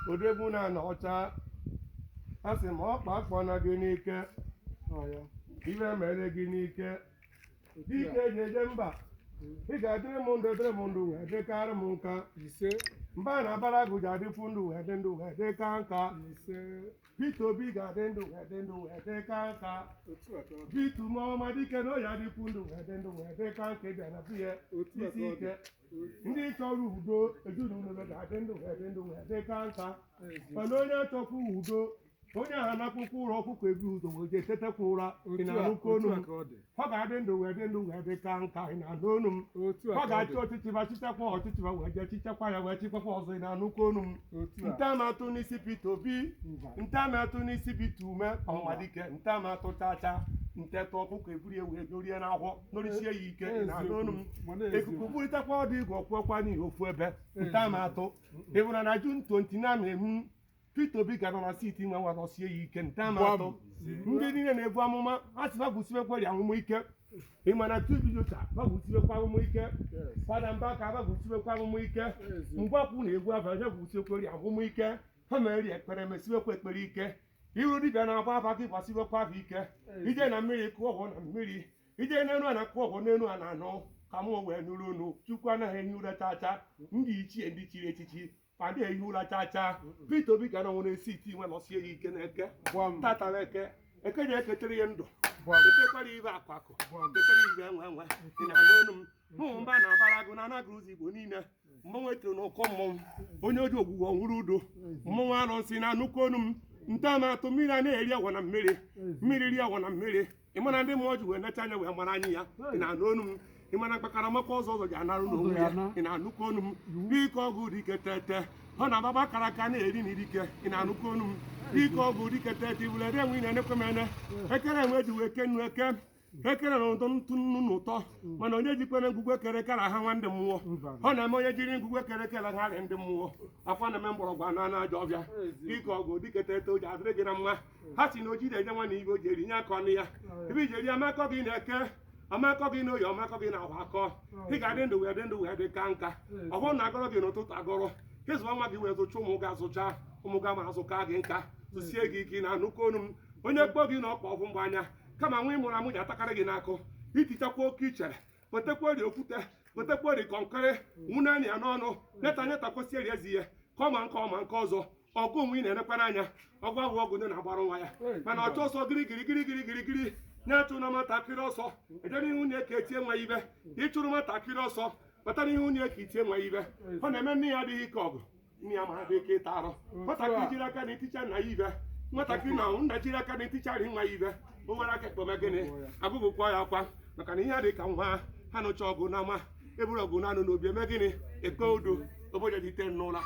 Odegwu na ana ọcha a sị ma ọkpa akpọ na gị n'ike, ibe mere gị n'ike, dike eji eje mba. Ị ga-adịrị m ndụ, dịrị m ndụ wee dịkarị m nka. Ise. Mba na abara gụ ji adịkwu ndụ wee dị ndụ wee dị ka nka. Ise. Peter Obi ga-adị ndụ wee dị ndụ wee dị ka nka. Otu a ka ọ dị. Peter Umeọma dike na oyi adịkwu ndụ wee dị ndụ wee dị ka nka. Ịbịa na biya Otu a ka isi ọ dị. ike ndị chọrọ udo ezinụlọ ga-adị ndụ wee dị ndụ wee dị ka nka. Ezi. Mana onye chọkwa udo, onye ahụ anakpụkpọ ụra ọkụkọ ebi ụzọ wee jee tetekwa ụra. Ị Otu a na-anụkọ otu onu a m? ka ọ dị. Ọ ga-adị ndụ wee dị ndụ wee dị ka nka. Ị na-anụ onu m? Otu a ọ ka ọ ga-achị dị. ọchịchị ma chichakwa ọchịchị ma wee jee chichakwa ya wee chikwakwa ọzọ. Ị na-anụkọ onu m? Otu a. Ntamatụ n'isi Peter Obi. Mba. Ntamatụ n'isi Peter Ume ọnwadike ntamatụ chacha ntetụ ọkụkọ eburu ya wee dorie n'ahụ norisie ya ike. Ị na-anụ onu m? Mana Ekuku eziokwu. bulitekwa ọdụ igwe ọkwụọkwa n'ihi ofu ebe ntamatụ ịbụra na June 29 emu Peter Obi gara na seat nwe nwa nọsie ya ike ntamatụ. Ndị niile na-ebu amụma a sị bagwusibekweri amụma ike. Ị ma na tubidocha bagwusibekwa amụma ike. Fada Mbaka bagwusibekwa amụma ike. Eziokwu. Mgbakwu na-egwu abalị gwusibekweri amụma ike. Ha mere ekpere mesiwekwa ekpere ike. Iru dibịa na-agba afa gị gbasiwekwa afọ ike. Ije na mmiri kụọ ọgwụ na mmiri, ije n'elu a na-akụ ọgwụ n'elu a na-anụ ka mụ wee nụrụ unu. Chukwu anaghị ehi ụra chacha. Ndị ichie, ndị chiri echichi ma ndị ehi ụra chacha. Peter Obi ga na nwere seat nwe nọsie ya ike na eke. Gwam. Tata na eke, eke ji eketere ya ndụ. Gwam. Ekekwara ibe akụ akụ. Gwam. Ketere ibe enwe enwe. Ị na-anụ olu m? Mụ mba na abara agụ na anaghị ụzọ Igbo niile. Mmọnwụ etiri n'ụkọ mmọnwụ onye oji ogwugwu ọnwụrụ udo mmọnwụ arụsị na anụkọ onu m. Ntamatụ mmiri a na-eri agwa na mmiri, mmiri ri agwa na mmiri. Ị mara ndị mmụọ ji wee necha anya wee mara anyị ya. Ị na-anụ onu m? Ị mara mkpakara maka ọzọ ọzọ ji anarụ n'onwe ya. Ị na-anụkọ onu m? Dike ọgụ dike tete, ọ na-agbagba kara aka na-eri na irike. Ị na-anụkọ onu m? Dike ọgụ dike tete, ibule ede enwe. Ị na-enekwe m ene ekere enwe ji wee kenu eke ekere na ụtọ ntụ nnu na ụtọ. Mana onye jikwere ngwugwu ekere kara ha nwa ndị mmụọ. Ọ na-eme onye jiri ngwugwu ekere kere ha ndị mmụọ afọ na-eme mgbọrọgwụ anụ anụ ajọ ọbịa. Dike ọgụ dike tete, o ji adịrị gị na mma. Ha si na oji na-eje nwa na ibe o ji eri nye aka ọnụ ya ebe iji eri amakọ gị na-eke amakọ gị na oyi ọmakọ gị na agwa akọ. Ị ga-adị ndụ wee dị ndụ wee dị ka nka. Ọ bụrụ na agọrọ gị n'ụtụtụ agọrọ ịzụwa nwa gị wee zụcha ụmụ gị, azụcha ụmụ gị ama azụka gị nka zụsie gị ike. Na anụkọ onu m? Onye kpọọ gị na ọkpa ọgwụ mgbe anya kama nwa ịmụrụ amụ ji atakarị gị n'akụ itichakwa oke ichere wetakwa ori okwute, wetakwa ori kọnkịrị nwunye ya n'ọnụ nyeta nyeta kwesị eri ezi ya ka ọ ma nke ọma nke ọzọ ọgụ onwe ị na-enekwa n'anya ọgụ ahụ ọgụ ndị na-agbara nwa ya mana ọchọ ọsọ gịrị gịrị gịrị gịrị gịrị gịrị na-achụ na nwatakịrị ọsọ eje n'ihu nwunye ka etie nwa ibe. Ịchụrụ nwatakịrị ọsọ bata n'ihu nwunye ka itie nwa ibe. Ọ na-eme nne ya adịghị ike ọgụ, nne ya ma adị ike ịta arụ. Nwatakịrị jiri aka na eticha nna ya ibe, nwatakịrị na nna jiri aka na etichari nwa ya ibe, o nwere aka ekpome gịnị agụgụkwa ya akwa maka na ihe dị ka nwa ha nụcha ọgụ n'ama eburu ọgụ na anụ n'obi eme gịnị eke udo obodo dị ite n'ụla.